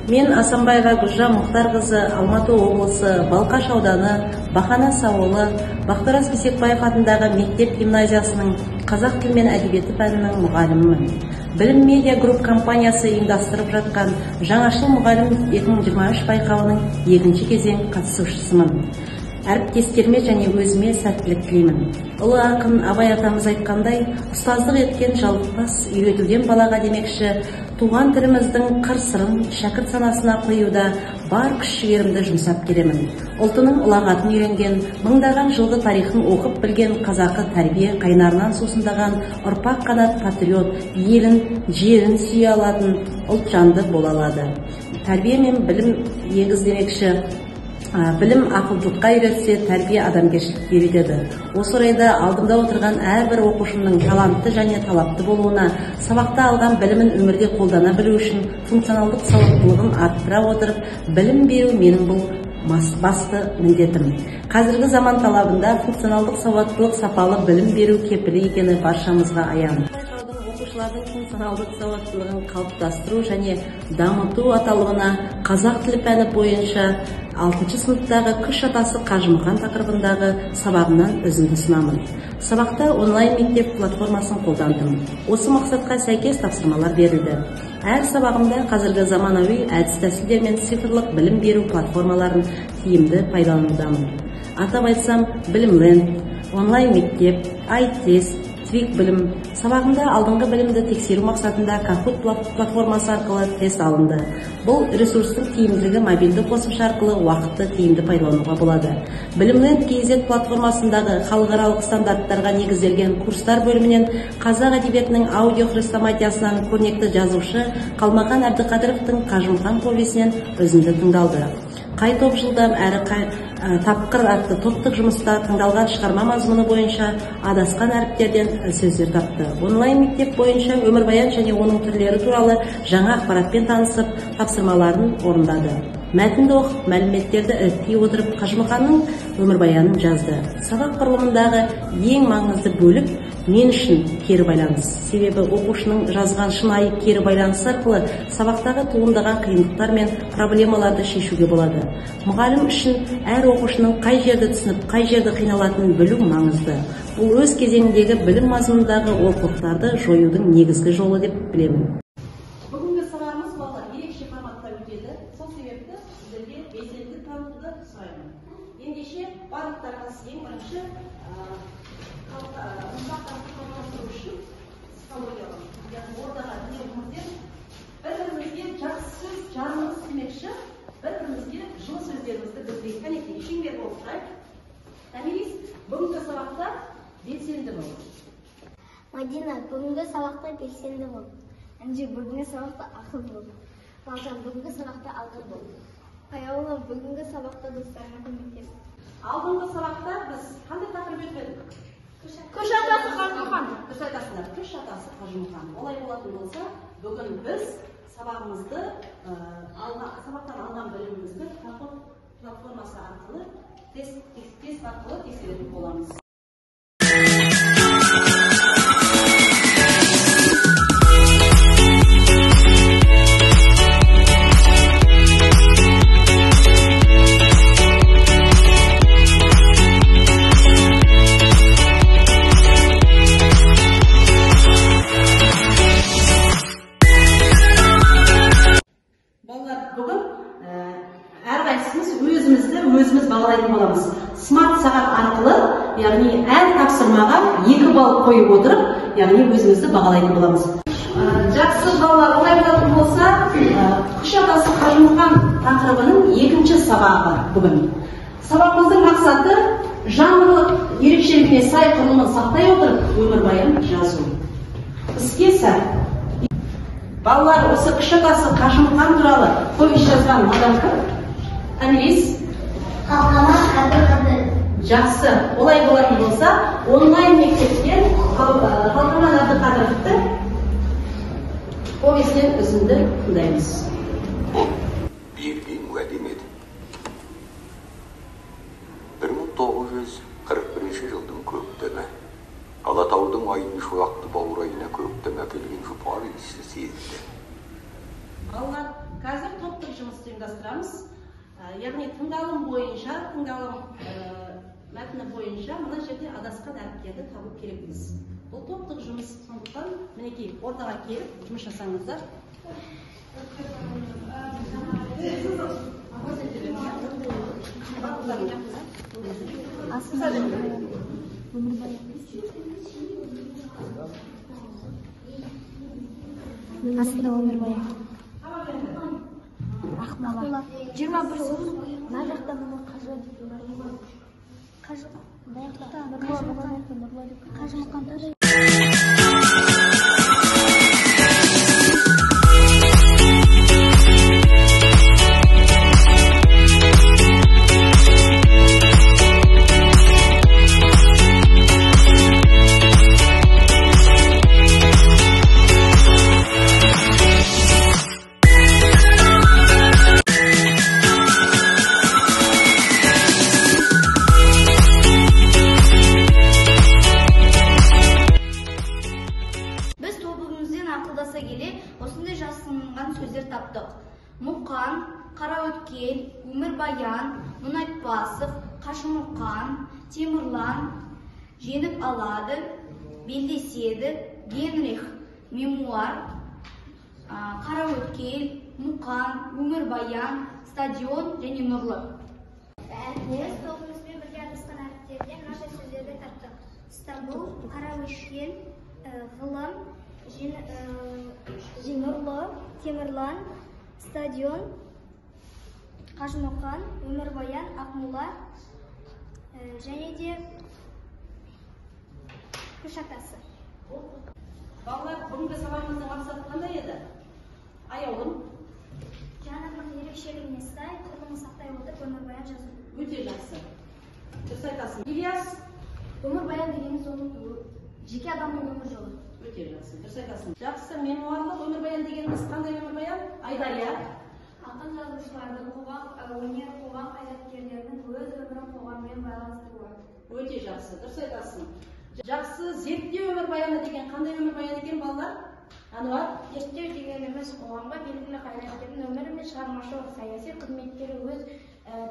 Мен Асанбаева Гүлжан Мұхтарқызы, Алматы облысы, Балқаш ауданы, Бақанас ауылы, Бақтарас Бейсекбаев атындағы мектеп гимназиясының қазақ тілі мен әдебиеті пәнінің мұғалімімін. Білім Медиа Групп компаниясы ұйымдастырып жатқан Жаңашыл мұғалім 2023 байқауының екінші кезең қатысушысымын. Әріптестеріме және өзіме сәттілік тілеймін. Ұлы ақын Абай атамыз айтқандай, ұстаздық еткен жалықпас, үйретуден балаға демекші, туған тіліміздің қыр-сырын шәкірт санасына құюда бар күш-жігерімді жұмсап келемін. Ұлтының ұлағатын үйренген, мыңдаған жылғы тарихын оқып білген қазақы тәрбие қайнарынан сусындаған ұрпақ қанат патриот, елін, жерін сүйе алатын ұлтжанды бола алады. Тәрбие мен білім егіз демекші, білім ақылдылыққа үйретсе, тәрбие адамгершілікке үйретеді. Осы орайда алдымда отырған әрбір оқушымның талантты және талапты болуына, сабақта алған білімін өмірде қолдана білу үшін функционалдық сауаттылығын арттыра отырып, білім беру менің бұл басты міндетім. Қазіргі заман талабында функционалдық сауаттылық сапалы білім беру кепілі екені баршамызға аян. Оқушылардың функционалдық сауаттылығын қалыптастыру және дамыту аталымына қазақ тілі пәні бойынша 6 сыныптағы күш атасы Қажымұқан тақырыбындағы сабағымнан үзінді ұсынамын. Сабақта онлайн мектеп платформасын қолдандым. Осы мақсатқа сәйкес тапсырмалар берілді. Әр сабағымда қазіргі заманауи әдіс-тәсілдер мен цифрлық білім беру платформаларын тиімді пайдаланудамын. Атап айтсам, Білімленд, онлайн мектеп, iTest, Твик білім. Сабағымда алдыңғы білімді тексеру мақсатында Kahoot платформасы арқылы тест алынды. Бұл ресурстың тиімділігі мобильді қосымша арқылы уақытты тиімді пайдалануға болады. Білімленд KZ платформасындағы халықаралық стандарттарға негізделген курстар бөлімінен қазақ әдебиетінің аудио хрестоматиясынан көрнекті жазушы Қалмақан Әбдіқадыровтың Қажымұқан повесінен үзінді тыңдалды. Қай топ жылдам әрі қай тапқыр атты топтық жұмыста тыңдалған шығарма мазмұны бойынша адасқан әріптерден сөздер тапты. Онлайн мектеп бойынша өмірбаян және оның түрлері туралы жаңа ақпаратпен танысып, тапсырмаларын орындады. Мәтінді оқып, мәліметтерді іріктей отырып, Қажымұқанның өмірбаянын жазды. Сабақ құрылымындағы ең маңызды бөлік мен үшін кері байланыс. Себебі оқушының жазған шынайы кері байланысы арқылы сабақтағы туындаған қиындықтар мен проблемаларды шешуге болады. Мұғалім үшін әр оқушының қай жерді түсініп, қай жерді қиналатынын білу маңызды. Бұл өз кезеңіндегі білім мазмұнындағы олқылықтарды жоюдың негізгі жолы деп білемін. Бүгінгі сабағымыз балалар ерекше форматта өтеді. Сол себепті сіздерге белсенділік танытуды сұраймын. Ендеше барлықтарыңыз ең бірінші ұрпақтарды қалыптастыру үшін психологиялық, яғни ортаға тілеуімізден бір-бірімізге жақсы сөз жанымыз демекші, бір-бірімізге жылы сөздерімізді білдірейік. Кәнекей, шеңбер болып тұрайық. Томирис, бүгінгі сабақта белсенді бол. Мадина, бүгінгі сабақта белсенді бол. Інжу, бүгінгі сабақта ақылды бол. Балжан, бүгінгі сабақта алғыр бол. Аяулым, бүгінгі сабақта достарыңа көмектес. Алдыңғы сабақта біз қандай тақырып өтпедік? Күш атасы Қажымұқан. Дұрыс айтасыңдар, күш атасы Қажымұқан. Олай болатын болса, бүгін біз сабағымызды, сабақтан алған білімімізді Kahoot платформасы арқылы тест арқылы тексеретін боламыз. Өзіміз бағалайтын боламыз. Смарт сағат арқылы, яғни әр тапсырмаға 2 балл қойып отырып, яғни өзімізді бағалайтын боламыз. Жақсы балалар, олай болатын болса, күш атасы Қажымұқан тақырыбының екінші сабағы бүгін. Сабағымыздың мақсаты жанрлық ерекшелігіне сай құрылымын сақтай отырып, өмірбаян жазу. Іске сәт. Балалар, осы күш атасы Қажымұқан туралы повесть жазған адам кім? Томирис? Қалқаман Әбдіқадыр. Жақсы, олай болатын болса, онлайн мектептен Қалқаман Әбдіқадыровтың повесінен үзінді тыңдаймыз. Берген уәдем еді. 1941 жылдың көктемі. Алатаудың айдын шуақты баурайына көктем әкелген жұпар иісі сезілді. Балалар, Қазір топтық жұмысты ұйымдастырамыз. Яғни тыңдалым бойынша, тыңдалым мәтіні бойынша мына жерде адасқан әріптерді табу керекпіз. Бұл топтық жұмыс, сондықтан мінекей ортаға келіп жұмыс жасаңыздар. Астында өмірбаян. Ақмола. 21 сөз. Мына жақта мына Қажы деп. Қажы. Мына жақта Қажымұқан. Осындай жасынған сөздер таптық. Мұқан, Қараөткел, Өмірбаян, Мұнайтпасов, Қажымұқан, Темірлан, жеңіп алады, белдеседі, Генрих, мемуар, Қараөткел, Мұқан, Өмірбаян, стадион және Нұрлы. Біз тобымызбен бірге адасқан әріптерден мынадай сөздерді таптық. Стамбул, Қараөткел, ғылым, Нұрлы, Темірлан, стадион, Қажымұқан, Өмірбаян, Ақмола және де күш атасы. Балалар, бүгінгі сабағымыздың мақсаты қандай еді? Аяулым. Жанрдың ерекшелігіне сай құрылымын сақтай отырып өмірбаян жазу. Өте жақсы. Дұрыс айтасың. Ильяс. Өмірбаян дегеніміз оның жеке адамның өмір жолы. Өте жақсы, дұрыс айтасың. Жақсы, мемуарлық өмірбаян дегеніміз қандай өмірбаян? Айдария. Ақын жазушылардың, қоғам, өнер, қоғам қайраткерлерінің өз өмірін қоғаммен байланыстыруы. Өте жақсы, дұрыс айтасың. Жақсы, зерттеу өмірбаяны деген қандай өмірбаян екен, балалар? Ануар? Зерттеу дегеніміз қоғамға белгілі қайраткердің өмірі мен шығармашылық саяси қызметтері өз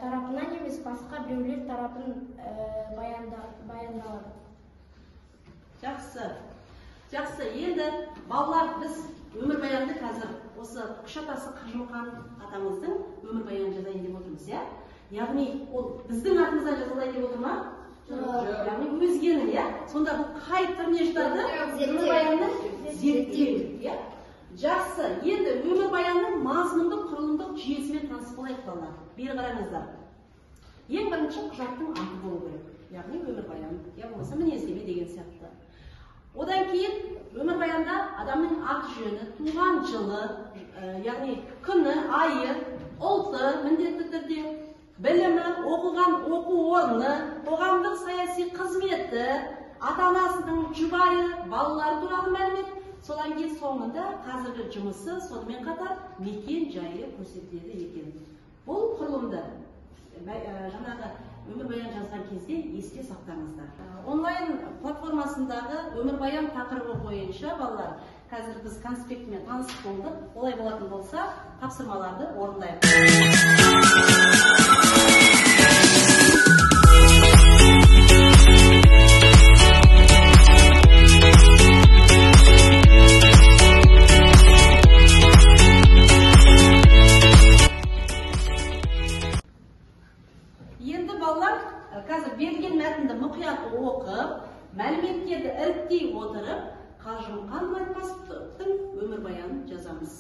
тарапынан емес, басқа біреулер тарапын баяндалады. Жақсы. Жақсы, енді балалар, біз өмірбаянды қазір осы күш атасы Қажымұқан атамыздың өмірбаянын жазайын деп отырмыз, иә? Яғни ол біздің атымыздан жазылайын деп отыр ма? Жоқ. Яғни өзгенің, иә? Сонда бұл қай түріне жатады? Өмірбаянның зерттеу, иә? Жақсы, енді өмірбаянның мазмұндық құрылымдық жүйесімен таныс болайық, балалар. Бері қараңыздар. Ең бірінші құжаттың аты болу керек. Яғни өмірбаян, я болмаса мінездеме деген сияқты. Одан кейін өмірбаянда адамның аты жөні, туған жылы, яғни күні, айы, ұлты міндетті түрде, білімі, оқыған оқу орны, қоғамдық саяси қызметі, ата-анасының жұбайы, балалары туралы мәлімет, содан кейін соңында қазіргі жұмысы, сонымен қатар мекен жайы көрсетіледі екен. Бұл құрылымды жаңағы өмірбаян жазған кезде есте сақтаңыздар. Онлайн платформасындағы өмірбаян тақырыбы бойынша балалар, қазір біз конспектімен танысып болдық. Олай болатын болса, тапсырмаларды орындайық. Енді балалар, қазір берілген мәтінді мұқият оқып, мәліметтерді іріктей отырып, Қажымұқан Мұнайтпасовтың өмірбаянын жазамыз.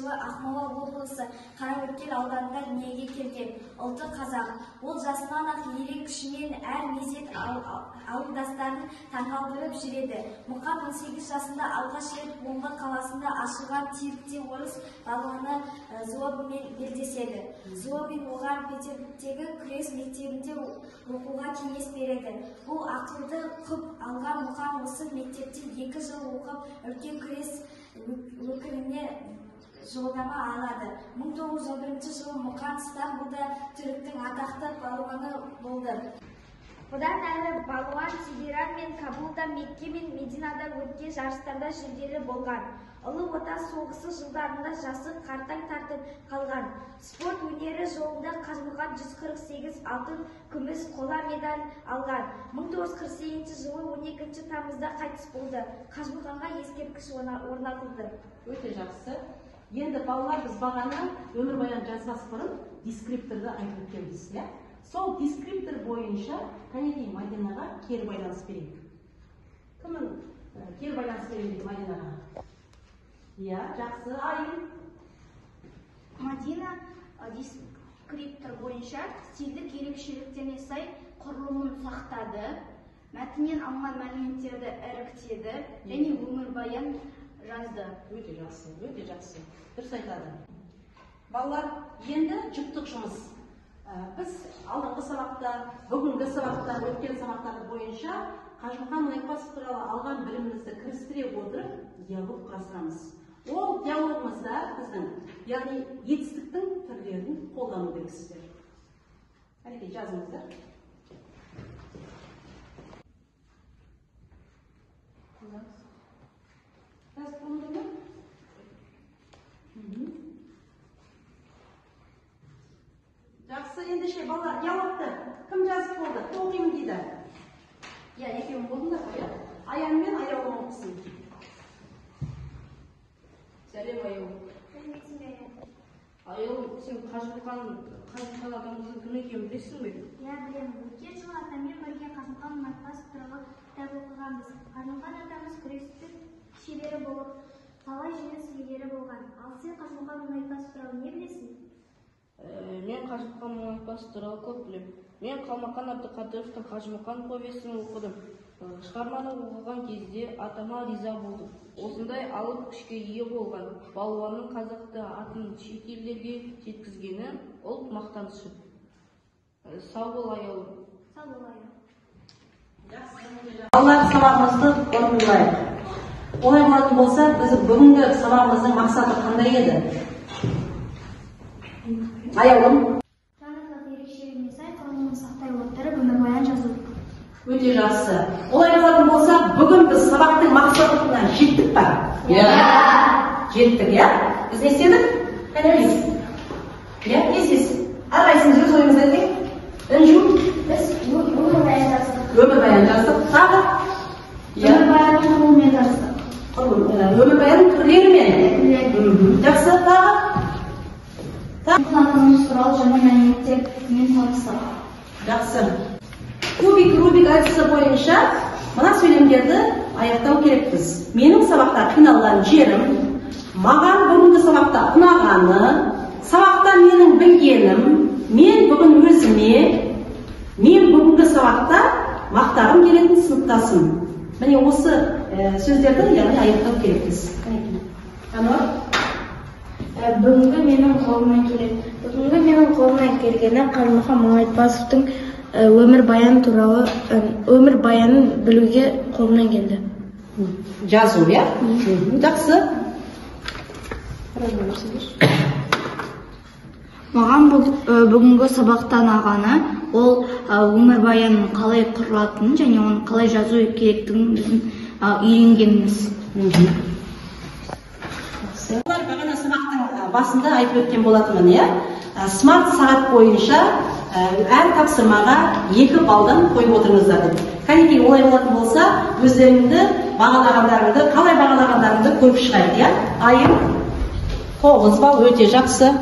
жылы Ақмола облысы Қараөткел ауданында дүниеге келген. Ұлты қазақ. Ол жасынан-ақ ерен күшімен әр мезет ауылдастарын таңғалдырып жүреді. Мұқан 18 жасында алғаш рет Омбы қаласында ашылған циркте орыс балуаны Злобинмен белдеседі. Злобин оған Петербургтегі күрес мектебінде оқуға кеңес береді. Бұл ақылды құп алған Мұқан осы мектепте 2 жыл оқып, үлкен күрес өкіліне жолдама алады. 1911 жылы Мұқан Стамбулда түріктің атақты балуаны болды. Бұдан әрі балуан Тегеран мен Кабулда, Мекке мен Мединада өткен жарыстарда жүлделі болған. Ұлы Отан соғысы жылдарында жасы қартаң тартып қалған. Спорт өнері жолында Қажымұқан 148 алтын, күміс, қола медаль алған. 1948 жылы 12 тамызда қайтыс болды. Қажымұқанға ескерткіш орнатылды. Өте жақсы. Енді балалар, біз бағана өмірбаян жазбас бұрын дескрипторды айтып өткенбіз, иә? Сол дескриптор бойынша кәнекей Мадинаға кері байланыс берейік. Кімнің кері байланыс берейік дейді Мадинаға? Иә, жақсы. Айым. Мадина дескриптор бойынша стильдік ерекшеліктеріне сай құрылымын сақтады, мәтіннен алынған мәліметтерді іріктеді және өмірбаян жазды. Өте жақсы, өте жақсы. Дұрыс айтады. Балалар, енді жұптық жұмыс. Біз алдыңғы сабақта, бүгінгі сабақта, өткен сабақтар бойынша Қажымұқан Мұңайтпасов туралы алған білімімізді кірістіре отырып, диалог құрастырамыз. Ол диалогымызда біздің, яғни етістіктің түрлерін қолдану керексіздер. Әнекей, жазыңыздар. Жазып болдыңдар ма? Жақсы, ендеше балалар, диалогты кім жазып болды? Кім оқимын дейді? Иә, екеуің болдыңдар ғой, иә? Аян мен Аяулым оқысын. Сәлем, Аяулым. Сәлеметсің бе, Аян? Аяулым, сен Қажымұқан атамыздың кім екенін білесің бе? Иә, білемін. Өткен жылы атаммен бірге Қажымұқан Мұңайтпасов туралы кітап оқығанбыз. Қажымұқан атамыз күрестің шебері болып, талай жеңіс иегері болған. Ал сен Қажымұқан Мұңайтпасов туралы не білесің? Мен Қажымұқан Мұңайтпасов туралы көп білемін. Мен Қалмақан Әбдіқадыровтың Қажымұқан повесін оқыдым. Шығарманы оқыған кезде атама риза болдым. Осындай алып күшке ие болған балуанның қазақты атын шет елдерге жеткізгені ұлт мақтанышы. Сау бол, Аяулым. Сау бол, Аяулым. Балалар, сабағымызды қорытындылайық. Олай болатын болса, біз бүгінгі сабағымыздың мақсаты қандай еді? Аяулым. Жанрлық ерекшелігіне сай құрылымын сақтай отырып, өмірбаян жазу. Өте жақсы. Олай болатын болса, бүгін біз сабақтың мақсатына жеттік па? Иә. Жеттік, иә? Біз не істедік? Кәнекей. Иә, не істейсіз? Әрқайсыңыз өз ойыңызды айтайық. Інжу. Біз өмірбаян жаздық. Өмірбаян жаздық. Тағы? Өмірбаянның құрылымымен жаздық. Өмірбаянның түрлерімен. Жақсы, тағы? Мұқан атамыз туралы жаңа мәліметтермен таныстық. Жақсы. Кубик Рубик әдісі бойынша мына сөйлемдерді аяқтау керекпіз. Менің сабақта қиналған жерім, маған бүгінгі сабақта ұнағаны, сабақта менің білгенім, мен бүгін өзіме, мен бүгінгі сабақта мақтағым келетін сыныптасым. Міне осы сөздерді яғни аяқтау керекпіз. Ануар? Бүгінгі менің қолымнан келеді. Бүгінгі менің қолымнан келгені Қажымұқан Мұңайтпасовтың өмірбаян туралы, өмірбаянын білуге қолымнан келді. Жазу, иә? Жақсы. Маған бүгінгі сабақта ұнағаны ол өмірбаянның қалай құрылатынын және оны қалай жазу керектігін біздің үйренгеніміз. Олар бағана сабақтың басында айтып өткен болатынмын, иә? Смарт сағат бойынша әр тапсырмаға 2 балдан қойып отырыңыздар деп. Кәнекей, олай болатын болса, өздеріңді бағалағандарыңды, қалай бағалағандарыңды көріп шығайық, иә? Айым 9 балл, өте жақсы.